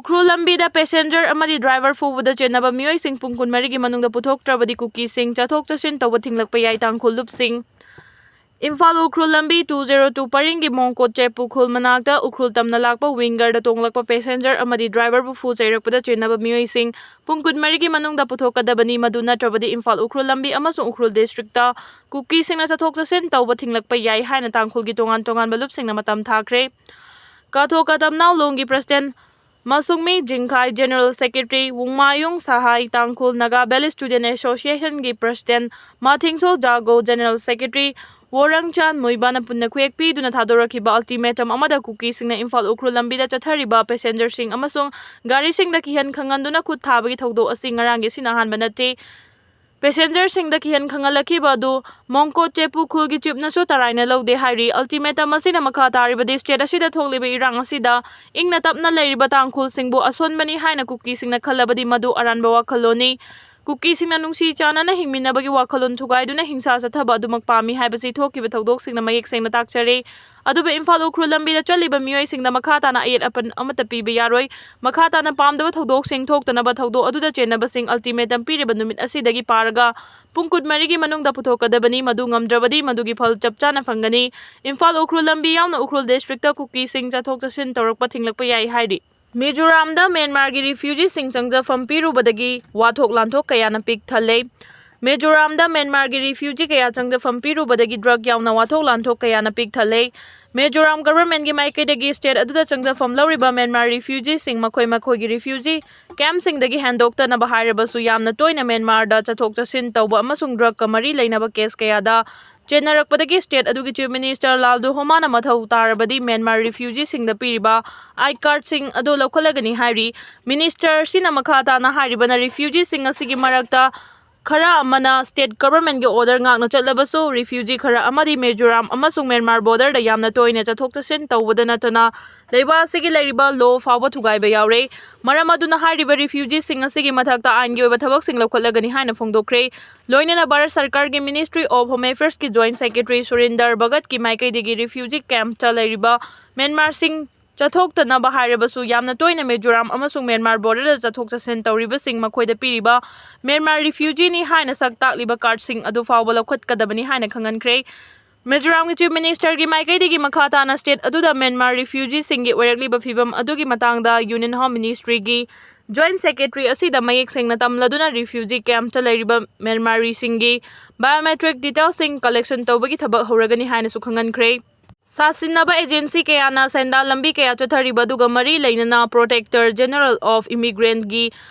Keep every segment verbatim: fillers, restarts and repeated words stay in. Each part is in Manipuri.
ꯎꯈ꯭ꯔꯨꯜ ꯂꯝꯕꯤꯗ passenger ꯑꯃꯗꯤ driver ꯐꯨꯕꯗ ꯆꯦꯟꯅꯕ ꯃꯤꯑꯣꯏꯁꯤꯡ ꯄꯨꯡ ꯀꯨꯟꯃꯔꯤꯒꯤ ꯃꯅꯨꯡꯗ ꯄꯨꯊꯣꯛꯇ꯭ꯔꯕꯗꯤ ꯀꯨꯀꯤꯁꯤꯡ ꯆꯠꯊꯣꯛ ꯆꯠꯁꯤꯟ ꯇꯧꯕ ꯊꯤꯡꯂꯛꯄ ꯌꯥꯏ꯫ ꯇꯥꯡꯈꯨꯜ ꯂꯨꯞꯁꯤꯡ꯫ ꯏꯝꯐꯥꯜ ꯎꯈ꯭ꯔꯨꯜ ꯂꯝꯕꯤ two zero two ꯄꯔꯤꯡꯒꯤ ꯃꯣꯡꯀꯣꯠ ꯆꯦꯄꯨ ꯈꯨꯜ ꯃꯅꯥꯛꯇ ꯎꯈ꯭ꯔꯨꯜ ꯇꯝꯅ ꯂꯥꯛꯄ wingerꯗ ꯇꯣꯡꯂꯛꯄ passenger ꯑꯃꯗꯤ driverꯕꯨ ꯐꯨ ꯆꯩꯔꯛꯄꯗ ꯆꯦꯟꯅꯕ ꯃꯤꯑꯣꯏꯁꯤꯡ ꯄꯨꯡ ꯀꯨꯟꯃꯔꯤꯒꯤ ꯃꯅꯨꯡꯗ ꯄꯨꯊꯣꯛꯀꯗꯕꯅꯤ꯫ ꯃꯗꯨ ꯅꯠꯇ꯭ꯔꯕꯗꯤ ꯏꯝꯐꯥꯜ ꯎꯈ꯭ꯔꯨꯜ ꯂꯝꯕꯤ ꯑꯃꯁꯨꯡ ꯎꯈ꯭ꯔꯨꯜ districtꯇ ꯀꯨꯀꯤꯁꯤꯡꯅ ꯆꯠꯊꯣꯛ ꯆꯠꯁꯤꯟ ꯇꯧꯕ ꯊꯤꯡꯂꯛꯄ ꯌꯥꯏ ꯍꯥꯏꯅ ꯇꯥꯡꯈꯨꯜꯒꯤ ꯇꯣꯉꯥꯟ ꯇꯣꯉꯥꯟꯕ ꯂꯨꯞꯁꯤꯡꯅ ꯃꯇꯝ ꯊꯥꯈ꯭ꯔꯦ꯫ ꯀꯥꯊꯣꯛ ꯀꯥꯇꯝꯅꯥꯎ ꯂꯣꯡꯒꯤ president ꯃꯁꯨꯡꯃꯤ ꯖꯤꯡꯈꯥꯏ, general secretary ꯋꯨꯡꯃꯥꯌꯨꯡ ꯁꯍꯥꯏ, ꯇꯥꯡꯈꯨꯜ Naga Valley Student Associationꯒꯤ president ꯃꯥꯊꯤꯡꯁꯣ ꯖꯥꯒꯣ, general secretary ꯋꯣꯔꯪꯆꯥꯟ ꯃꯨꯏꯕꯥꯅ ꯄꯨꯟꯅ ꯈꯨꯌꯦꯛ ꯄꯤꯗꯨꯅ ꯊꯥꯗꯣꯔꯛꯈꯤꯕ ultimatum ꯑꯃꯗ ꯀꯨꯀꯤꯁꯤꯡꯅ ꯏꯝꯐꯥꯜ ꯎꯈ꯭ꯔꯨꯜ ꯂꯝꯕꯤꯗ ꯆꯠꯊꯔꯤꯕ passengerꯁꯤꯡ ꯑꯃꯁꯨꯡ ꯒꯥꯔꯤꯁꯤꯡꯗ ꯀꯤꯍꯟ ꯈꯪꯍꯟꯗꯨꯅ ꯈꯨꯠ ꯊꯥꯕꯒꯤ ꯊꯧꯗꯣꯛ ꯑꯁꯤ ꯉꯔꯥꯡꯒꯤ ꯑꯁꯤꯅ ꯑꯍꯥꯟꯕ ꯅꯠꯇꯦ꯫ Passengerꯁꯤꯡꯗ ꯀꯤꯍꯟ ꯈꯪꯍꯜꯂꯛꯈꯤꯕ ꯑꯗꯨ ꯃꯣꯡꯀꯣꯠ ꯆꯦꯄꯨ ꯈꯨꯜꯒꯤ chiefꯅꯁꯨ ꯇꯔꯥꯏꯅ ꯂꯧꯗꯦ ꯍꯥꯏꯔꯤ꯫ Ultimatum ꯑꯁꯤꯅ ꯃꯈꯥ ꯇꯥꯔꯤꯕꯗꯤ state ꯑꯁꯤꯗ ꯊꯣꯛꯂꯤꯕ ꯏꯔꯥꯡ ꯑꯁꯤꯗ ꯏꯪꯅ ꯇꯞꯅ ꯂꯩꯔꯤꯕ ꯇꯥꯡꯈꯨꯜꯁꯤꯡꯕꯨ ꯑꯁꯣꯟꯕꯅꯤ ꯍꯥꯏꯅ ꯀꯨꯀꯤꯁꯤꯡꯅ ꯈꯜꯂꯕꯗꯤ ꯃꯗꯨ ꯑꯔꯥꯟꯕ ꯋꯥꯈꯜꯂꯣꯟꯅꯤ꯫ ꯀꯨꯀꯤꯁꯤꯡꯅ ꯅꯨꯡꯁꯤ ꯆꯥꯟꯅꯅ ꯍꯤꯡꯃꯤꯟꯅꯕꯒꯤ ꯋꯥꯈꯜꯂꯣꯟ ꯊꯨꯒꯥꯏꯗꯨꯅ ꯍꯤꯡꯁꯥ ꯆꯠꯊꯕ ꯑꯗꯨꯃꯛ ꯄꯥꯝꯃꯤ ꯍꯥꯏꯕꯁꯤ ꯊꯣꯛꯈꯤꯕ ꯊꯧꯗꯣꯛꯁꯤꯡꯅ ꯃꯌꯦꯛ ꯁꯦꯡꯅ ꯇꯥꯛꯆꯔꯦ꯫ ꯑꯗꯨꯕꯨ ꯏꯝꯐꯥꯜ ꯎꯈ꯭ꯔꯨꯜ ꯂꯝꯕꯤꯗ ꯆꯠꯂꯤꯕ ꯃꯤꯑꯣꯏꯁꯤꯡꯗ ꯃꯈꯥ ꯇꯥꯅ ꯑꯌꯦꯠ ꯑꯄꯟ ꯑꯃꯠꯇ ꯄꯤꯕ ꯌꯥꯔꯣꯏ꯫ ꯃꯈꯥ ꯇꯥꯅ ꯄꯥꯝꯗꯕ ꯊꯧꯗꯣꯛꯁꯤꯡ ꯊꯣꯛꯇꯅꯕ ꯊꯧꯗꯣꯛ ꯑꯗꯨꯗ ꯆꯦꯟꯅꯕꯁꯤꯡ ultimatum ꯄꯤꯔꯤꯕ ꯅꯨꯃꯤꯠ ꯑꯁꯤꯗꯒꯤ ꯄꯥꯔꯒ ꯄꯨꯡ ꯀꯨꯟꯃꯔꯤꯒꯤ ꯃꯅꯨꯡꯗ ꯄꯨꯊꯣꯛꯀꯗꯕꯅꯤ꯫ ꯃꯗꯨ ꯉꯝꯗ꯭ꯔꯕꯗꯤ ꯃꯗꯨꯒꯤ ꯐꯜ ꯆꯞ ꯆꯥꯅ ꯐꯪꯒꯅꯤ꯫ ꯏꯝꯐꯥꯜ ꯎꯈ꯭ꯔꯨꯜ ꯂꯝꯕꯤ ꯌꯥꯎꯅ ꯎꯈ꯭ꯔꯨꯜ districtꯇ ꯀꯨꯀꯤꯁꯤꯡ ꯆꯠꯊꯣꯛ ꯆꯠꯁꯤꯟ ꯇꯧꯔꯛꯄ ꯊꯤꯡꯂꯛꯄ ꯌꯥꯏ ꯍꯥꯏꯔꯤ꯫ ꯃꯤꯖꯣꯔꯥꯝꯗ ꯃ꯭ꯌꯥꯟꯃꯥꯔꯒꯤ refugeeꯁꯤꯡ ꯆꯪꯖꯐꯝ ꯄꯤꯔꯨꯕꯗꯒꯤ ꯋꯥꯊꯣꯛ ꯂꯥꯟꯊꯣꯛ ꯀꯌꯥꯅ ꯄꯤꯛ ꯊꯜꯂꯦ꯫ ꯃꯤꯖꯣꯔꯥꯝꯗ ꯃ꯭ꯌꯥꯟꯃꯥꯔꯒꯤ refugee ꯀꯌꯥ ꯆꯪꯖꯐꯝ ꯄꯤꯔꯨꯕꯗꯒꯤ drug ꯌꯥꯎꯅ ꯋꯥꯊꯣꯛ ꯂꯥꯟꯊꯣꯛ ꯀꯌꯥꯅ ꯄꯤꯛ ꯊꯜꯂꯦ꯫ ꯃꯤꯖꯣꯔꯥꯝ governmentꯀꯤ ꯃꯥꯏꯀꯩꯗꯒꯤ state ꯑꯗꯨꯗ ꯆꯪꯖꯐꯝ ꯂꯧꯔꯤꯕ ꯃ꯭ꯌꯥꯟꯃꯥꯔ refugeeꯁꯤꯡ ꯃꯈꯣꯏ ꯃꯈꯣꯏꯒꯤ refugee campꯁꯤꯡꯗꯒꯤ ꯍꯦꯟꯗꯣꯛꯇꯅꯕ ꯍꯥꯏꯔꯕꯁꯨ ꯌꯥꯝꯅ ꯇꯣꯏꯅ ꯃ꯭ꯌꯥꯟꯃꯥꯔꯗ ꯆꯠꯊꯣꯛ ꯆꯠꯁꯤꯟ ꯇꯧꯕ ꯑꯃꯁꯨꯡ drugꯀ ꯃꯔꯤ ꯂꯩꯅꯕ case ꯀꯌꯥꯗ ꯆꯦꯟꯅꯔꯛꯄꯗꯒꯤ state ꯑꯗꯨꯒꯤ chief minister ꯂꯥꯜꯗꯨꯍꯣꯃꯥꯅ ꯃꯊꯧ ꯇꯥꯔꯕꯗꯤ ꯃ꯭ꯌꯥꯟꯃꯥꯔ refugeeꯁꯤꯡꯗ ꯄꯤꯔꯤꯕ I cardꯁꯤꯡ ꯑꯗꯨ ꯂꯧꯈꯠꯂꯒꯅꯤ ꯍꯥꯏꯔꯤ꯫ Ministerꯁꯤꯅ ꯃꯈꯥ ꯇꯥꯅ ꯍꯥꯏꯔꯤꯕꯅ refugeeꯁꯤꯡ ꯑꯁꯤꯒꯤ ꯃꯔꯛꯇ ꯈꯔ ꯑꯃꯅ state governmentꯀꯤ order ꯉꯥꯛꯅ ꯆꯠꯂꯕꯁꯨ refugee ꯈꯔ ꯑꯃꯗꯤ ꯃꯤꯖꯣꯔꯥꯝ ꯑꯃꯁꯨꯡ ꯃ꯭ꯌꯥꯟꯃꯥꯔ borderꯗ ꯌꯥꯝꯅ ꯇꯣꯏꯅ ꯆꯠꯊꯣꯛ ꯆꯠꯁꯤꯟ ꯇꯧꯕꯗ ꯅꯠꯇꯅ ꯂꯩꯕꯥꯛ ꯑꯁꯤꯒꯤ ꯂꯩꯔꯤꯕ law ꯐꯥꯎꯕ ꯊꯨꯒꯥꯏꯕ ꯌꯥꯎꯔꯦ꯫ ꯃꯔꯝ ꯑꯗꯨꯅ ꯍꯥꯏꯔꯤꯕ refugeeꯁꯤꯡ ꯑꯁꯤꯒꯤ ꯃꯊꯛꯇ ꯑꯥꯏꯟꯒꯤ ꯑꯣꯏꯕ ꯊꯕꯛꯁꯤꯡ ꯂꯧꯈꯠꯂꯒꯅꯤ ꯍꯥꯏꯅ ꯐꯣꯡꯗꯣꯛꯈ꯭ꯔꯦ꯫ ꯂꯣꯏꯅꯅ ꯚꯥꯔꯠ ꯁꯔꯀꯥꯔꯒꯤ Ministry of Home Affairsꯀꯤ joint secretary ꯁꯨꯔꯤꯟꯗꯔ ꯚꯒꯠꯀꯤ ꯃꯥꯏꯀꯩꯗꯒꯤ refugee campꯇ ꯂꯩꯔꯤꯕ ꯃ꯭ꯌꯥꯟꯃꯥꯔꯁꯤꯡ ꯆꯠꯊꯣꯛꯇꯅꯕ ꯍꯥꯏꯔꯕꯁꯨ, ꯌꯥꯝꯅ ꯇꯣꯏꯅ ꯃꯤꯖꯣꯔꯥꯝ ꯑꯃꯁꯨꯡ ꯃ꯭ꯌꯥꯟꯃꯥꯔ borderꯗ ꯆꯠꯊꯣꯛ ꯆꯠꯁꯤꯟ ꯇꯧꯔꯤꯕꯁꯤꯡ ꯃꯈꯣꯏꯗ ꯄꯤꯔꯤꯕ ꯃ꯭ꯌꯥꯟꯃꯥꯔ refugeeꯅꯤ ꯍꯥꯏꯅ ꯁꯛ ꯇꯥꯛꯂꯤꯕ cardꯁꯤꯡ ꯑꯗꯨ ꯐꯥꯎꯕ ꯂꯧꯈꯠꯀꯗꯕꯅꯤ ꯍꯥꯏꯅ ꯈꯪꯍꯟꯈ꯭ꯔꯦ꯫ ꯃꯤꯖꯣꯔꯥꯝꯒꯤ Chief Ministerꯒꯤ ꯃꯥꯏꯀꯩꯗꯒꯤ ꯃꯈꯥ ꯇꯥꯅ state ꯑꯗꯨꯗ ꯃ꯭ꯌꯥꯟꯃꯥꯔ refugeeꯁꯤꯡꯒꯤ ꯑꯣꯏꯔꯛꯂꯤꯕ ꯐꯤꯕꯝ ꯑꯗꯨꯒꯤ ꯃꯇꯥꯡꯗ Union Home Ministryꯒꯤ Joint Secretary ꯑꯁꯤꯗ ꯃꯌꯦꯛ ꯁꯦꯡꯅ ꯇꯝꯂꯗꯨꯅ refugee campꯇ ꯂꯩꯔꯤꯕ ꯃ꯭ꯌꯥꯟꯃꯥꯔꯤꯁꯤꯡꯒꯤ biometric detailsꯁꯤꯡ collection ꯇꯧꯕꯒꯤ ꯊꯕꯛ ꯍꯧꯔꯒꯅꯤ ꯍꯥꯏꯅꯁꯨ ꯈꯪꯍꯟꯈ꯭ꯔꯦ꯫ ꯁꯥꯁꯤꯟꯅꯕ agency ꯀꯌꯥꯅ ꯁꯦꯟꯗꯥꯟ ꯂꯝꯕꯤ ꯀꯌꯥ ꯆꯠꯊꯔꯤꯕ ꯑꯗꯨꯒ ꯃꯔꯤ ꯂꯩꯅꯅ Protector General of Immigrantꯒꯤ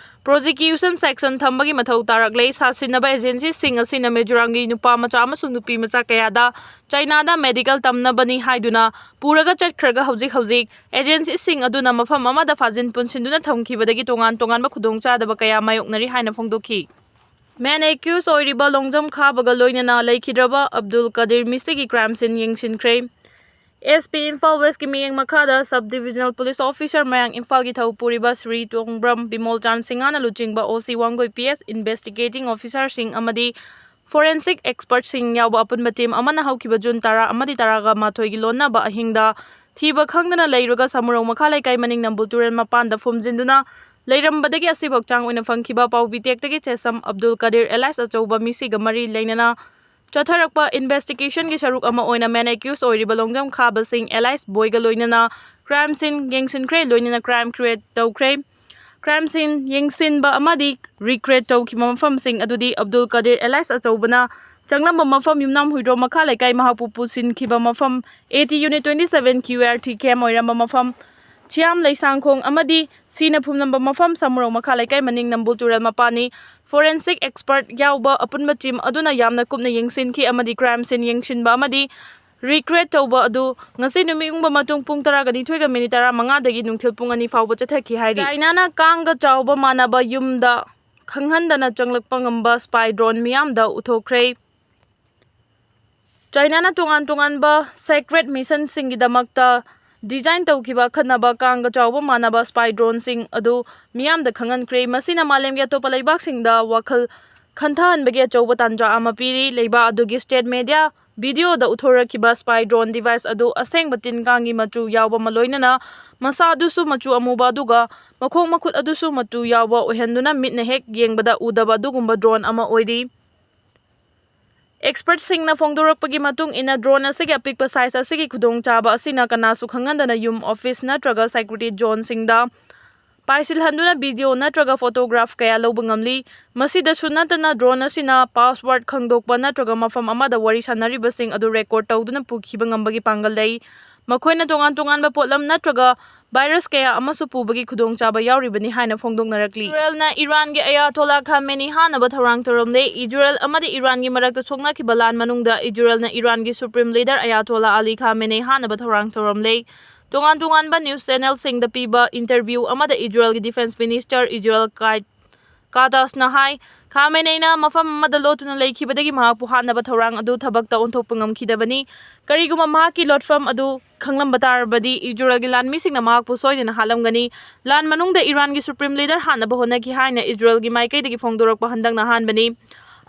prosecution section ꯊꯝꯕꯒꯤ ꯃꯊꯧ ꯇꯥꯔꯛꯂꯦ꯫ ꯁꯥꯁꯤꯟꯅꯕ agencyꯁꯤꯡ ꯑꯁꯤꯅ ꯃꯤꯖꯣꯔꯥꯝꯒꯤ ꯅꯨꯄꯥ ꯃꯆꯥ ꯑꯃꯁꯨꯡ ꯅꯨꯄꯤ ꯃꯆꯥ ꯀꯌꯥꯗ ꯆꯥꯏꯅꯥꯗ medical ꯇꯝꯅꯕꯅꯤ ꯍꯥꯏꯗꯨꯅ ꯄꯨꯔꯒ ꯆꯠꯈ꯭ꯔꯒ ꯍꯧꯖꯤꯛ ꯍꯧꯖꯤꯛ agencyꯁꯤꯡ ꯑꯗꯨꯅ ꯃꯐꯝ ꯑꯃꯗ ꯐꯥꯖꯤꯟ ꯄꯨꯟꯁꯤꯟꯗꯨꯅ ꯊꯝꯈꯤꯕꯗꯒꯤ ꯇꯣꯉꯥꯟ ꯇꯣꯉꯥꯟꯕ ꯈꯨꯗꯣꯡꯆꯥꯗꯕ ꯀꯌꯥ ꯃꯥꯌꯣꯛꯅꯔꯤ ꯍꯥꯏꯅ ꯐꯣꯡꯗꯣꯛꯈꯤ꯫ Main accused ꯑꯣꯏꯔꯤꯕ ꯂꯣꯡꯖꯝ ꯈꯥꯕꯒ ꯂꯣꯏꯅꯅ ꯂꯩꯈꯤꯗ꯭ꯔꯕ Abdul Kadir ꯃꯤꯁꯤꯒꯤ crime scene ꯌꯦꯡꯁꯤꯟꯈ꯭ꯔꯦ꯫ SP Imphal Westꯀꯤ ꯃꯤꯠꯌꯦꯡ ꯃꯈꯥꯗ Sub Divisional Police Officer ꯃꯌꯥꯡ ꯏꯝꯐꯥꯜꯒꯤ ꯊꯧ ꯄꯨꯔꯤꯕ ꯁ꯭ꯔꯤ ꯇꯣꯡꯕ꯭ꯔꯝ, ꯕꯤꯃꯣꯜ ꯆꯥꯟ ꯁꯤꯡꯍꯅ ꯂꯨꯆꯤꯡꯕ OC ꯋꯥꯡꯒꯣꯏ PS investigating officerꯁꯤꯡ ꯑꯃꯗꯤ forensic expertꯁꯤꯡ ꯌꯥꯎꯕ ꯑꯄꯨꯟꯕ team ꯑꯃꯅ ꯍꯧꯈꯤꯕ June ꯇꯔꯥ ꯑꯃꯗꯤ ꯇꯔꯥꯃꯥꯊꯣꯏꯒꯤ ꯂꯣꯟꯅꯕ ꯑꯍꯤꯡꯗ ꯊꯤꯕ ꯈꯪꯗꯅ ꯂꯩꯔꯒ ꯁꯃꯨꯔꯧ ꯃꯈꯥ ꯂꯩꯀꯥꯏ ꯃꯅꯤꯡ ꯅꯝꯕꯨꯜ ꯇꯨꯔꯦꯜ ꯃꯄꯥꯟꯗ ꯐꯨꯝꯖꯤꯟꯗꯨꯅ ꯂꯩꯔꯝꯕꯗꯒꯤ ꯑꯁꯤꯕ ꯍꯛꯆꯥꯡ ꯑꯣꯏꯅ ꯐꯪꯈꯤꯕ ꯄꯥꯎꯕꯤ ꯇꯦꯛꯇꯒꯤ ꯆꯦꯁꯝ ꯑꯕꯗꯨꯜ ꯀꯗꯤꯔ alias ꯑꯆꯧꯕ ꯃꯤꯁꯤꯒ ꯃꯔꯤ ꯂꯩꯅꯅ ꯆꯠꯊꯔꯛꯄ investigationꯒꯤ ꯁꯔꯨꯛ ꯑꯃ ꯑꯣꯏꯅ main accused ꯑꯣꯏꯔꯤꯕ ꯂꯣꯡꯖꯝ ꯈꯥꯕꯁꯤꯡ alias ꯕꯣꯏꯒ ꯂꯣꯏꯅꯅ crime scene ꯌꯦꯡꯁꯤꯟꯈ꯭ꯔꯦ, ꯂꯣꯏꯅꯅ crime create ꯇꯧꯈ꯭ꯔꯦ꯫ Crime scene ꯌꯦꯡꯁꯤꯟꯕ ꯑꯃꯗꯤ recreate ꯇꯧꯈꯤꯕ ꯃꯐꯝꯁꯤꯡ ꯑꯗꯨꯗꯤ ꯑꯕꯗꯨꯜ ꯀꯗꯤꯔ alias ꯑꯆꯧꯕꯅ ꯆꯪꯂꯝꯕ ꯃꯐꯝ ꯌꯨꯝꯅꯥꯝ ꯍꯨꯏꯗ꯭ꯔꯣꯝ ꯃꯈꯥ ꯂꯩꯀꯥꯏ ꯃꯍꯥꯛꯄꯨ ꯄꯨꯁꯤꯟꯈꯤꯕ ꯃꯐꯝ, AT Unit twenty seven QRT camp ꯑꯣꯏꯔꯝꯕ ꯃꯐꯝ, ꯁꯤꯌꯥꯝ ꯂꯩꯁꯥꯡꯈꯣꯡ ꯑꯃꯗꯤ ꯁꯤꯅ ꯐꯨꯝꯂꯝꯕ ꯃꯐꯝ, ꯁꯃꯨꯔꯧ ꯃꯈꯥ ꯂꯩꯀꯥꯏ ꯃꯅꯤꯡ ꯅꯝꯕꯨꯜ ꯇꯨꯔꯦꯜ ꯃꯄꯥꯟꯅꯤ꯫ Forensic expert ꯌꯥꯎꯕ ꯑꯄꯨꯟꯕ team ꯑꯗꯨꯅ ꯌꯥꯝꯅ ꯀꯨꯞꯅ ꯌꯦꯡꯁꯤꯟꯈꯤ ꯑꯃꯗꯤ crime scene ꯌꯦꯡꯁꯤꯟꯕ ꯑꯃꯗꯤ recreate ꯇꯧꯕ ꯑꯗꯨ ꯉꯁꯤ ꯅꯨꯃꯤꯠ ꯌꯨꯡꯕ ꯃꯇꯨꯡ ꯄꯨꯡ ꯇꯔꯥꯒ ꯅꯤꯊꯣꯏꯒ minute ꯇꯔꯥꯃꯉꯥꯗꯒꯤ ꯅꯨꯡꯊꯤꯜ ꯄꯨꯡ ꯑꯅꯤ ꯐꯥꯎꯕ ꯆꯠꯊꯈꯤ ꯍꯥꯏꯔꯤ꯫ ꯆꯥꯏꯅꯥꯅ ꯀꯥꯡꯒ ꯆꯥꯎꯕ ꯃꯥꯟꯅꯕ ꯌꯨꯝꯗ ꯈꯪꯍꯟꯗꯅ ꯆꯪꯂꯛꯄ ꯉꯝꯕ spy drone ꯃꯤꯌꯥꯝꯗ ꯎꯠꯊꯣꯛꯈ꯭ꯔꯦ꯫ ꯆꯥꯏꯅꯥꯅ ꯇꯣꯉꯥꯟ ꯇꯣꯉꯥꯟꯕ secret missionꯁꯤꯡꯒꯤꯗꯃꯛꯇ design ꯇꯧꯈꯤꯕ ꯑꯈꯟꯅꯕ ꯀꯥꯡꯒ ꯆꯥꯎꯕ ꯃꯥꯟꯅꯕ spy droneꯁꯤꯡ ꯑꯗꯨ ꯃꯤꯌꯥꯝꯗ ꯈꯪꯍꯟꯈ꯭ꯔꯦ꯫ ꯃꯁꯤꯅ ꯃꯥꯂꯦꯝꯒꯤ ꯑꯇꯣꯞꯄ ꯂꯩꯕꯥꯛꯁꯤꯡꯗ ꯋꯥꯈꯜ ꯈꯟꯊꯍꯟꯕꯒꯤ ꯑꯆꯧꯕ ꯇꯥꯟꯖꯥ ꯑꯃ ꯄꯤꯔꯤ꯫ ꯂꯩꯕꯥꯛ ꯑꯗꯨꯒꯤ state media Video-ꯗ ꯎꯠꯊꯣꯔꯛꯈꯤꯕ spy drone device ꯑꯗꯨ ꯑꯁꯦꯡꯕ ꯇꯤꯟ ꯀꯥꯡꯒꯤ ꯃꯆꯨ ꯌꯥꯎꯕ ꯑꯃ ꯂꯣꯏꯅꯅ ꯃꯁꯥ ꯑꯗꯨꯁꯨ ꯃꯆꯨ ꯑꯃꯨꯕ ꯑꯗꯨꯒ ꯃꯈꯣꯡ ꯃꯈꯨꯠ ꯑꯗꯨꯁꯨ ꯃꯆꯨ ꯌꯥꯎꯕ ꯑꯣꯏꯍꯟꯗꯨꯅ ꯃꯤꯠꯅ ꯍꯦꯛ ꯌꯦꯡꯕꯗ ꯎꯗꯕ ꯑꯗꯨꯒꯨꯝꯕ drone ꯑꯃ ꯑꯣꯏꯔꯤ꯫ Expert-ꯁꯤꯡꯅ ꯐꯣꯡꯗꯣꯔꯛꯄꯒꯤ ꯃꯇꯨꯡ ꯏꯟꯅ, drone ꯑꯁꯤꯒꯤ ꯑꯄꯤꯛꯄ size ꯑꯁꯤꯒꯤ ꯈꯨꯗꯣꯡꯆꯥꯕ ꯑꯁꯤꯅ ꯀꯅꯥꯁꯨ ꯈꯪꯍꯟꯗꯅ ꯌꯨꯝ, office ꯅꯠꯇ꯭ꯔꯒ security zone-ꯁꯤꯡꯗ ꯄꯥꯏꯁꯤꯜꯍꯟꯗꯨꯅ video ꯅꯠꯇ꯭ꯔꯒ photograph ꯀꯌꯥ ꯂꯧꯕ ꯉꯝꯂꯤ꯫ ꯃꯁꯤꯗꯁꯨ ꯅꯠꯇꯅ, drone ꯑꯁꯤꯅ password ꯈꯪꯗꯣꯛꯄ ꯅꯠꯇ꯭ꯔꯒ ꯃꯐꯝ ꯑꯃꯗ ꯋꯥꯔꯤ ꯁꯥꯟꯅꯔꯤꯕꯁꯤꯡ ꯑꯗꯨ record ꯇꯧꯗꯨꯅ ꯄꯨꯈꯤꯕ ꯉꯝꯕꯒꯤ ꯄꯥꯡꯒꯜ ꯂꯩ꯫ ꯃꯈꯣꯏꯅ ꯇꯣꯉꯥꯟ ꯇꯣꯉꯥꯟꯕ ꯄꯣꯠꯂꯝ ꯅꯠꯇ꯭ꯔꯒ virus ꯀꯌꯥ ꯑꯃꯁꯨ ꯄꯨꯕꯒꯤ ꯈꯨꯗꯣꯡꯆꯥꯕ ꯌꯥꯎꯔꯤꯕꯅꯤ ꯍꯥꯏꯅ ꯐꯣꯡꯗꯣꯛꯅꯔꯛꯂꯤ꯫ ꯏꯖꯔꯦꯜꯅ ꯏꯔꯥꯟꯒꯤ ꯑꯌꯥꯇꯣꯂꯥ ꯈꯥꯃꯦꯅꯤ ꯍꯥꯠꯅꯕ ꯊꯧꯔꯥꯡ ꯇꯧꯔꯝꯂꯦ꯫ ꯏꯖꯔꯦꯜ ꯑꯃꯗꯤ ꯏꯔꯥꯟꯒꯤ ꯃꯔꯛꯇ ꯁꯣꯛꯅꯈꯤꯕ ꯂꯥꯟ ꯃꯅꯨꯡꯗ ꯏꯖꯔꯦꯜꯅ ꯏꯔꯥꯟꯒꯤ supreme leader ꯑꯌꯥꯇꯣꯂꯥ ꯑꯂꯤ ꯈꯥꯃꯦꯅꯤ ꯍꯥꯠꯅꯕ ꯊꯧꯔꯥꯡ ꯇꯧꯔꯝꯂꯦ꯫ ꯇꯣꯉꯥꯟ ꯇꯣꯉꯥꯟꯕ news channel-ꯁꯤꯡꯗ ꯄꯤꯕ interview ꯑꯃꯗ ꯏꯖꯔꯦꯜꯒꯤ defence minister ꯏꯖꯔꯦꯜ ꯀꯥꯏ-, ꯀꯥꯇꯥꯁꯅ ꯍꯥꯏ, ꯈꯥꯃꯦꯅꯦꯅ ꯃꯐꯝ ꯑꯃꯗ ꯂꯣꯠꯇꯨꯅ ꯂꯩꯈꯤꯕꯗꯒꯤ ꯃꯍꯥꯛꯄꯨ ꯍꯥꯠꯅꯕ ꯊꯧꯔꯥꯡ ꯑꯗꯨ ꯊꯕꯛꯇ ꯑꯣꯟꯊꯣꯛꯄ ꯉꯝꯈꯤꯗꯕꯅꯤ꯫ ꯀꯔꯤꯒꯨꯝꯕ ꯃꯍꯥꯛꯀꯤ ꯂꯣꯠꯐꯝ ꯑꯗꯨ ꯈꯪꯂꯝꯕ ꯇꯥꯔꯕꯗꯤ, ꯏꯖꯔꯦꯜꯒꯤ ꯂꯥꯟꯃꯤꯁꯤꯡꯅ ꯃꯍꯥꯛꯄꯨ ꯁꯣꯏꯗꯅ ꯍꯥꯠꯂꯝꯒꯅꯤ꯫ ꯂꯥꯟ ꯃꯅꯨꯡꯗ ꯏꯔꯥꯟꯒꯤ supreme leader ꯍꯥꯠꯅꯕ ꯍꯣꯠꯅꯈꯤ ꯍꯥꯏꯅ ꯏꯖꯔꯦꯜꯒꯤ ꯃꯥꯏꯀꯩꯗꯒꯤ ꯐꯣꯡꯗꯣꯔꯛꯄ ꯍꯟꯗꯛꯅ ꯑꯍꯥꯟꯕꯅꯤ꯫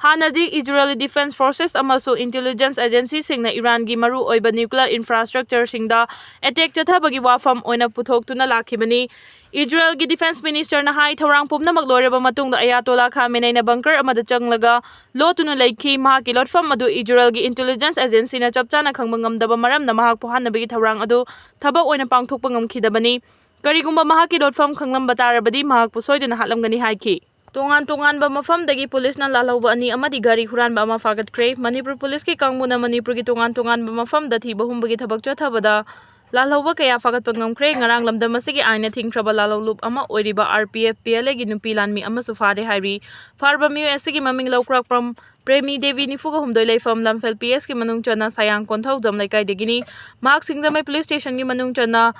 ꯍꯥꯟꯅꯗꯤ ꯏꯖꯔꯦꯜꯒꯤ defence forces ꯑꯃꯁꯨꯡ intelligence agency-ꯁꯤꯡꯅ ꯏꯔꯥꯟꯒꯤ ꯃꯔꯨꯑꯣꯏꯕ nuclear infrastructure-ꯁꯤꯡꯗ attack ꯆꯠꯊꯕꯒꯤ ꯋꯥꯐꯝ ꯑꯣꯏꯅ ꯄꯨꯊꯣꯛꯇꯨꯅ ꯂꯥꯛꯈꯤꯕꯅꯤ꯫ ꯏꯖꯔꯦꯜꯒꯤ defence minister-ꯅ ꯍꯥꯏ, ꯊꯧꯔꯥꯡ ꯄꯨꯝꯅꯃꯛ ꯂꯣꯏꯔꯕ ꯃꯇꯨꯡꯗ ꯑꯌꯥꯇꯣꯂꯥ ꯈꯥꯃꯦꯅꯦꯅ bunker ꯑꯃꯗ ꯆꯪꯂꯒ ꯂꯣꯠꯇꯨꯅ ꯂꯩꯈꯤ꯫ ꯃꯍꯥꯛꯀꯤ ꯂꯣꯠꯐꯝ ꯑꯗꯨ ꯏꯖꯔꯦꯜꯒꯤ intelligence agency-ꯅ ꯆꯞ ꯆꯥꯅ ꯈꯪꯕ ꯉꯝꯗꯕ ꯃꯔꯝꯅ ꯃꯍꯥꯛꯄꯨ ꯍꯥꯠꯅꯕꯒꯤ ꯊꯧꯔꯥꯡ ꯑꯗꯨ ꯊꯕꯛ ꯑꯣꯏꯅ ꯄꯥꯡꯊꯣꯛꯄ ꯉꯝꯈꯤꯗꯕꯅꯤ꯫ ꯀꯔꯤꯒꯨꯝꯕ ꯃꯍꯥꯛꯀꯤ ꯂꯣꯠꯐꯝ ꯈꯪꯂꯝꯕ ꯇꯥꯔꯕꯗꯤ ꯃꯍꯥꯛꯄꯨ ꯁꯣꯏꯗꯅ ꯍꯥꯠꯂꯝꯒꯅꯤ ꯍꯥꯏꯈꯤ꯫ ꯇꯣꯉꯥꯟ ꯇꯣꯉꯥꯟꯕ ꯃꯐꯝꯗꯒꯤ ꯄꯨꯂꯤꯁꯅ ꯂꯥꯜꯍꯧꯕ ꯑꯅꯤ ꯑꯃꯗꯤ ꯒꯥꯔꯤ ꯍꯨꯔꯥꯟꯕ ꯑꯃ ꯐꯥꯒꯠꯈ꯭ꯔꯦ꯫ ꯃꯅꯤꯄꯨꯔ ꯄꯨꯂꯤꯁꯀꯤ ꯀꯥꯡꯕꯨꯅ ꯃꯅꯤꯄꯨꯔꯒꯤ ꯇꯣꯉꯥꯟ ꯇꯣꯉꯥꯟꯕ ꯃꯐꯝꯗ ꯊꯤꯕ ꯍꯨꯝꯕꯒꯤ ꯊꯕꯛ ꯆꯠꯊꯕꯗ ꯂꯥꯜꯍꯧꯕ ꯀꯌꯥ ꯐꯥꯒꯠꯄ ꯉꯝꯈ꯭ꯔꯦ꯫ ꯉꯔꯥꯡ ꯂꯝꯗꯝ ꯑꯁꯤꯒꯤ ꯑꯥꯏꯟꯅ ꯊꯤꯡꯈ꯭ꯔꯕ ꯂꯥꯜꯍꯧꯂꯨꯞ ꯑꯃ ꯑꯣꯏꯔꯤꯕ RPF PLA-ꯒꯤ ꯅꯨꯄꯤ ꯂꯥꯟꯃꯤ ꯑꯃꯁꯨ ꯐꯥꯔꯦ ꯍꯥꯏꯔꯤ꯫ ꯐꯥꯔꯕ ꯃꯤꯑꯣꯏ ꯑꯁꯤꯒꯤ ꯃꯃꯤꯡ ꯂꯧꯈ꯭ꯔꯥꯛꯄꯝ ꯄ꯭ꯔꯦꯃꯤ ꯗꯦꯕꯤ, ꯅꯤꯐꯨꯒ ꯍꯨꯝꯗꯣꯏ, ꯂꯩꯐꯝ ꯂꯝꯐꯦꯜ PS-ꯀꯤ ꯃꯅꯨꯡ ꯆꯟꯅ ꯁꯥꯌꯥꯡ ꯀꯣꯟꯊꯧꯖꯝ ꯂꯩꯀꯥꯏꯗꯒꯤꯅꯤ꯫ ꯃꯍꯥꯛ ꯁꯤꯡꯖꯃꯩ police station-ꯒꯤ ꯃꯅꯨꯡ ꯆꯟꯅ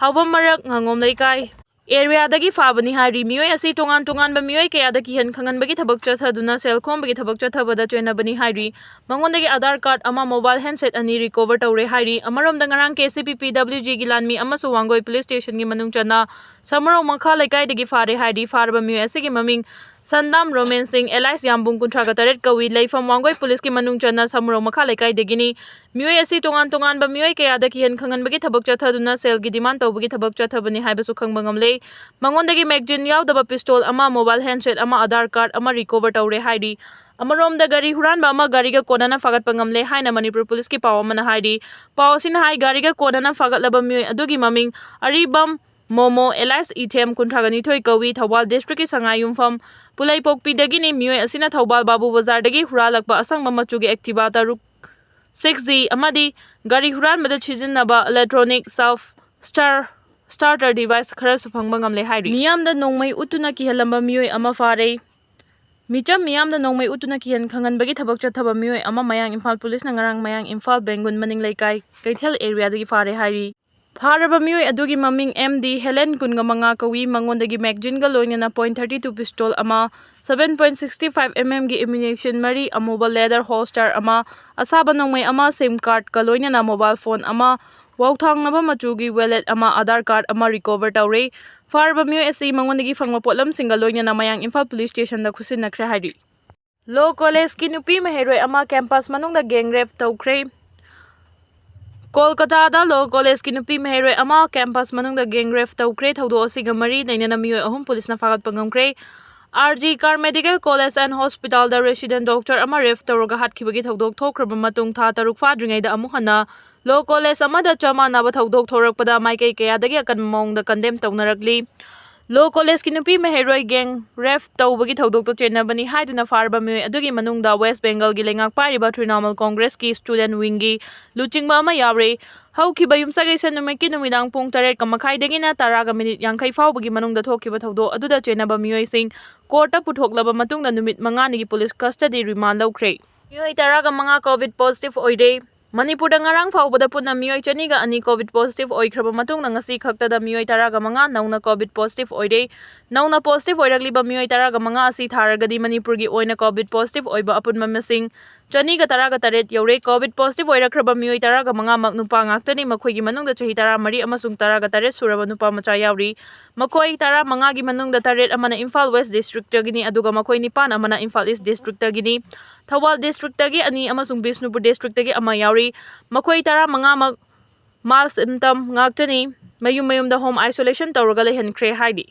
ꯍꯥꯎꯕꯝ ꯃꯔꯛ ꯉꯥꯉꯣꯝ ꯂꯩꯀꯥꯏ area-ꯗꯒꯤ ꯐꯥꯕꯅꯤ ꯍꯥꯏꯔꯤ꯫ ꯃꯤꯑꯣꯏ ꯑꯁꯤ ꯇꯣꯉꯥꯟ ꯇꯣꯉꯥꯟꯕ ꯃꯤꯑꯣꯏ ꯀꯌꯥꯗ ꯀꯤꯍꯟ ꯈꯪꯍꯟꯕꯒꯤ ꯊꯕꯛ ꯆꯠꯊꯗꯨꯅ ꯁꯦꯜ ꯈꯣꯝꯕꯒꯤ ꯊꯕꯛ ꯆꯠꯊꯕꯗ ꯆꯦꯟꯅꯕꯅꯤ ꯍꯥꯏꯔꯤ꯫ ꯃꯉꯣꯟꯗꯒꯤ Aadhaar card ꯑꯃ, mobile handset ꯑꯅꯤ recover ꯇꯧꯔꯦ ꯍꯥꯏꯔꯤ꯫ ꯑꯃꯔꯣꯝꯗ ꯉꯔꯥꯡ KCP PWG-ꯒꯤ ꯂꯥꯟꯃꯤ ꯑꯃꯁꯨ ꯋꯥꯡꯒꯣꯏ police station-ꯒꯤ ꯃꯅꯨꯡ ꯆꯟꯅ ꯁꯃꯨꯔꯧ ꯃꯈꯥ ꯂꯩꯀꯥꯏꯗꯒꯤ ꯐꯥꯔꯦ ꯍꯥꯏꯔꯤ꯫ ꯐꯥꯔꯕ ꯃꯤꯑꯣꯏ ꯑꯁꯤꯒꯤ ꯃꯃꯤꯡ ꯁꯟꯗꯥꯝ ꯔꯣꯃꯦꯟ ꯁꯤꯡ, alias ꯌꯥꯝꯕꯨꯡ, ꯀꯨꯟꯊ꯭ꯔꯥꯒ ꯇꯔꯦꯠ ꯀꯧꯏ, ꯂꯩꯐꯝ ꯋꯥꯡꯒꯣꯏ ꯄꯨꯂꯤꯁꯀꯤ ꯃꯅꯨꯡ ꯆꯟꯅ ꯁꯃꯨꯔꯧ ꯃꯈꯥ ꯂꯩꯀꯥꯏꯗꯒꯤꯅꯤ꯫ ꯃꯤꯑꯣꯏ ꯑꯁꯤ ꯇꯣꯉꯥꯟ ꯇꯣꯉꯥꯟꯕ ꯃꯤꯑꯣꯏ ꯀꯌꯥꯗ ꯀꯤꯍꯟ ꯈꯪꯍꯟꯕꯒꯤ ꯊꯕꯛ ꯆꯠꯊꯗꯨꯅ ꯁꯦꯜꯒꯤ demand ꯇꯧꯕꯒꯤ ꯊꯕꯛ ꯆꯠꯊꯕꯅꯤ ꯍꯥꯏꯕꯁꯨ ꯈꯪꯕ ꯉꯝꯂꯦ꯫ ꯃꯉꯣꯟꯗꯒꯤ magazine ꯌꯥꯎꯗꯕ pistol ꯑꯃ, mobile handset ꯑꯃ, Aadhaar card ꯑꯃ recover ꯇꯧꯔꯦ ꯍꯥꯏꯔꯤ꯫ ꯑꯃꯔꯣꯝꯗ ꯒꯥꯔꯤ ꯍꯨꯔꯥꯟꯕ ꯑꯃ ꯒꯥꯔꯤꯒ ꯀꯣꯟꯅꯅ ꯐꯥꯒꯠꯄ ꯉꯝꯂꯦ ꯍꯥꯏꯅ ꯃꯅꯤꯄꯨꯔ ꯄꯨꯂꯤꯁꯀꯤ ꯄꯥꯎ ꯑꯃꯅ ꯍꯥꯏꯔꯤ꯫ ꯄꯥꯎ ꯑꯁꯤꯅ ꯍꯥꯏ, ꯒꯥꯔꯤꯒ ꯀꯣꯟꯅꯅ ꯐꯥꯒꯠꯂꯕ ꯃꯤꯑꯣꯏ ꯑꯗꯨꯒꯤ ꯃꯃꯤꯡ ꯑꯔꯤꯕꯝ ꯃꯣꯃꯣ, alias ꯏꯊꯦꯝ, ꯀꯨꯟꯊ꯭ꯔꯥꯒ ꯅꯤꯊꯣꯏ ꯀꯧꯏ, ꯊꯧꯕꯥꯜ districtꯀꯤ ꯁꯉꯥꯏꯌꯨꯝꯐꯝ ꯄꯨꯂꯩꯄꯣꯛꯄꯤꯗꯒꯤꯅꯤ꯫ ꯃꯤꯑꯣꯏ ꯑꯁꯤꯅ ꯊꯧꯕꯥꯜ ꯕꯥꯕꯨ ꯕꯖꯥꯔꯗꯒꯤ ꯍꯨꯔꯥꯜꯂꯛꯄ ꯑꯁꯪꯕ ꯃꯆꯨꯒꯤ Activa ꯇꯔꯨꯛ six G ꯑꯃꯗꯤ ꯒꯥꯔꯤ ꯍꯨꯔꯥꯟꯕꯗ ꯁꯤꯖꯤꯟꯅꯕ electronic self star-, starter device ꯈꯔꯁꯨ ꯐꯪꯕ ꯉꯝꯂꯦ ꯍꯥꯏꯔꯤ꯫ ꯃꯤꯌꯥꯝꯗ ꯅꯣꯡꯃꯩ ꯎꯠꯇꯨꯅ ꯀꯤꯍꯜꯂꯝꯕ ꯃꯤꯑꯣꯏ ꯑꯃ ꯐꯥꯔꯦ꯫ ꯃꯤꯆꯝ ꯃꯤꯌꯥꯝꯗ ꯅꯣꯡꯃꯩ ꯎꯠꯇꯨꯅ ꯀꯤꯍꯟ ꯈꯪꯍꯟꯕꯒꯤ ꯊꯕꯛ ꯆꯠꯊꯕ ꯃꯤꯑꯣꯏ ꯑꯃ ꯃꯌꯥꯡ ꯏꯝꯐꯥꯜ ꯄꯨꯂꯤꯁꯅ ꯉꯔꯥꯡ ꯃꯌꯥꯡ ꯏꯝꯐꯥꯜ ꯕꯦꯡꯒꯨꯟ ꯃꯅꯤꯡ ꯂꯩꯀꯥꯏ ꯀꯩꯊꯦꯜ areaꯗꯒꯤ ꯐꯥꯔꯦ ꯍꯥꯏꯔꯤ꯫ ꯐꯥꯔꯕ ꯃꯤꯑꯣꯏ ꯑꯗꯨꯒꯤ ꯃꯃꯤꯡ ꯑꯦꯝ ꯗꯤ ꯍꯦꯂꯦꯟ, ꯀꯨꯟꯒ ꯃꯉꯥ ꯀꯧꯏ꯫ ꯃꯉꯣꯟꯗꯒꯤ magazineꯒ ꯂꯣꯏꯅꯅ point thirty two pistol ꯑꯃ, seven point six five mmꯒꯤ ammunition ꯃꯔꯤ, ꯑꯃꯨꯕ leather holster ꯑꯃ, ꯑꯁꯥꯕ ꯅꯣꯡꯃꯩ ꯑꯃ, SIM cardꯀ ꯂꯣꯏꯅꯅ mobile phone ꯑꯃ, ꯋꯥꯎꯊꯥꯡꯅꯕ ꯃꯆꯨꯒꯤ wallet ꯑꯃ, Aadhaar card ꯑꯃ recover ꯇꯧꯔꯦ꯫ ꯐꯥꯔꯕ ꯃꯤꯑꯣꯏ ꯑꯁꯤ ꯃꯉꯣꯟꯗꯒꯤ ꯐꯪꯕ ꯄꯣꯠꯂꯝꯁꯤꯡꯒ ꯂꯣꯏꯅꯅ ꯃꯌꯥꯡ ꯏꯝꯐꯥꯜ ꯄꯨꯂꯤꯁ ꯁ꯭ꯇꯦꯁꯟꯗ ꯈꯨꯠꯁꯤꯟꯅꯈ꯭ꯔꯦ ꯍꯥꯏꯔꯤ꯫ Law Collegeꯀꯤ ꯅꯨꯄꯤ ꯃꯍꯩꯔꯣꯏ ꯑꯃ campus ꯃꯅꯨꯡꯗ gang rape ꯇꯧꯈ꯭ꯔꯦ꯫ ꯀꯣꯜꯀꯇꯥꯗ Law Collegeꯀꯤ ꯅꯨꯄꯤ ꯃꯍꯩꯔꯣꯏ ꯑꯃ campus ꯃꯅꯨꯡꯗ gang rape ꯇꯧꯈ꯭ꯔꯦ꯫ ꯊꯧꯗꯣꯛ ꯑꯁꯤꯒ ꯃꯔꯤ ꯂꯩꯅꯅ ꯃꯤꯑꯣꯏ ꯑꯍꯨꯝ ꯄꯨꯂꯤꯁꯅ ꯐꯥꯒꯠꯄ ꯉꯝꯈ꯭ꯔꯦ꯫ R G Kar Medical College and Hospitalꯗ resident doctor ꯑꯃ rape ꯇꯧꯔꯒ ꯍꯥꯠꯈꯤꯕꯒꯤ ꯊꯧꯗꯣꯛ ꯊꯣꯛꯈ꯭ꯔꯕ ꯃꯇꯨꯡ ꯊꯥ ꯇꯔꯨꯛ ꯐꯥꯗ꯭ꯔꯤꯉꯩꯗ ꯑꯃꯨꯛ ꯍꯟꯅ Law College ꯑꯃꯗ ꯆꯞ ꯃꯥꯟꯅꯕ ꯊꯧꯗꯣꯛ ꯊꯣꯔꯛꯄꯗ ꯃꯥꯏꯀꯩ ꯀꯌꯥꯗꯒꯤ ꯑꯀꯟꯕ ꯃꯑꯣꯡꯗ condemn ꯇꯧꯅꯔꯛꯂꯤ꯫ Law Collegeꯀꯤ ꯅꯨꯄꯤ ꯃꯍꯩꯔꯣꯏ gang rape ꯇꯧꯕꯒꯤ ꯊꯧꯗꯣꯛꯇ ꯆꯦꯟꯅꯕꯅꯤ ꯍꯥꯏꯗꯨꯅ ꯐꯥꯔꯕ ꯃꯤꯑꯣꯏ ꯑꯗꯨꯒꯤ ꯃꯅꯨꯡꯗ West Bengalꯒꯤ ꯂꯩꯉꯥꯛ ꯄꯥꯏꯔꯤꯕ Trinamool Congressꯀꯤ student wingꯒꯤ ꯂꯨꯆꯤꯡꯕ ꯑꯃ ꯌꯥꯎꯔꯦ꯫ ꯍꯧꯈꯤꯕ ꯌꯨꯝꯁꯀꯩꯁ ꯅꯨꯃꯤꯠꯀꯤ ꯅꯨꯃꯤꯗꯥꯡ ꯄꯨꯡ ꯇꯔꯦꯠꯀ ꯃꯈꯥꯏꯗꯒꯤꯅ ꯇꯔꯥꯒ minute ꯌꯥꯡꯈꯩ ꯐꯥꯎꯕꯒꯤ ꯃꯅꯨꯡꯗ ꯊꯣꯛꯈꯤꯕ ꯊꯧꯗꯣꯛ ꯑꯗꯨꯗ ꯆꯦꯟꯅꯕ ꯃꯤꯑꯣꯏꯁꯤꯡ courtꯇ ꯄꯨꯊꯣꯛꯂꯕ ꯃꯇꯨꯡꯗ ꯅꯨꯃꯤꯠ ꯃꯉꯥꯅꯤꯒꯤ police custody remand ꯂꯧꯈ꯭ꯔꯦ꯫ ꯃꯤꯑꯣꯏ ꯇꯔꯥꯒ ꯃꯉꯥ COVID positive ꯑꯣꯏꯔꯦ꯫ ꯃꯅꯤꯄꯨꯔꯗ ꯉꯔꯥꯡ ꯐꯥꯎꯕꯗ ꯄꯨꯟꯅ ꯃꯤꯑꯣꯏ ꯆꯅꯤꯒ ꯑꯅꯤ COVID positive ꯑꯣꯏꯈ꯭ꯔꯕ ꯃꯇꯨꯡꯗ ꯉꯁꯤ ꯈꯛꯇꯗ ꯃꯤꯑꯣꯏ ꯇꯔꯥꯒ ꯃꯉꯥ ꯅꯧꯅ COVID positive ꯑꯣꯏꯔꯦ꯫ ꯅꯧꯅ positive ꯑꯣꯏꯔꯛꯂꯤꯕ ꯃꯤꯑꯣꯏ ꯇꯔꯥꯒ ꯃꯉꯥ ꯑꯁꯤ ꯊꯥꯔꯒꯗꯤ ꯃꯅꯤꯄꯨꯔꯒꯤ ꯑꯣꯏꯅ COVID positive ꯑꯣꯏꯕ ꯑꯄꯨꯟꯕ ꯃꯁꯤꯡ ꯆꯅꯤꯒ ꯇꯔꯥꯒ ꯇꯔꯦꯠ ꯌꯧꯔꯦ꯫ COVID positive ꯑꯣꯏꯔꯛꯈ꯭ꯔꯕ ꯃꯤꯑꯣꯏ ꯇꯔꯥꯒ ꯃꯉꯥꯃꯛ ꯅꯨꯄꯥ ꯉꯥꯛꯇꯅꯤ꯫ ꯃꯈꯣꯏꯒꯤ ꯃꯅꯨꯡꯗ ꯆꯍꯤ ꯇꯔꯥꯃꯔꯤ ꯑꯃꯁꯨꯡ ꯇꯔꯥꯒ ꯇꯔꯦꯠ ꯁꯨꯔꯕ ꯅꯨꯄꯥ ꯃꯆꯥ ꯌꯥꯎꯔꯤ꯫ ꯃꯈꯣꯏ ꯇꯔꯥꯃꯉꯥꯒꯤ ꯃꯅꯨꯡꯗ ꯇꯔꯦꯠ ꯑꯃꯅ ꯏꯝꯐꯥꯜ West Districtꯇꯒꯤꯅꯤ, ꯑꯗꯨꯒ ꯃꯈꯣꯏ ꯅꯤꯄꯥꯟ ꯑꯃꯅ ꯏꯝꯐꯥꯜ East Districtꯇꯒꯤꯅꯤ꯫ ꯊꯧꯕꯥꯜ Districtꯇꯒꯤ ꯑꯅꯤ ꯑꯃꯁꯨꯡ ꯕꯤꯁꯅꯨꯄꯨꯔ Districtꯇꯒꯤ ꯑꯃ ꯌꯥꯎꯔꯤ꯫ ꯃꯈꯣꯏ ꯇꯔꯥꯃꯉꯥꯃꯛ mild symptom ꯉꯥꯛꯇꯅꯤ꯫ ꯃꯌꯨꯝ ꯃꯌꯨꯝꯗ home isolation ꯇꯧꯔꯒ ꯂꯩꯍꯟꯈ꯭ꯔꯦ ꯍꯥꯏꯔꯤ꯫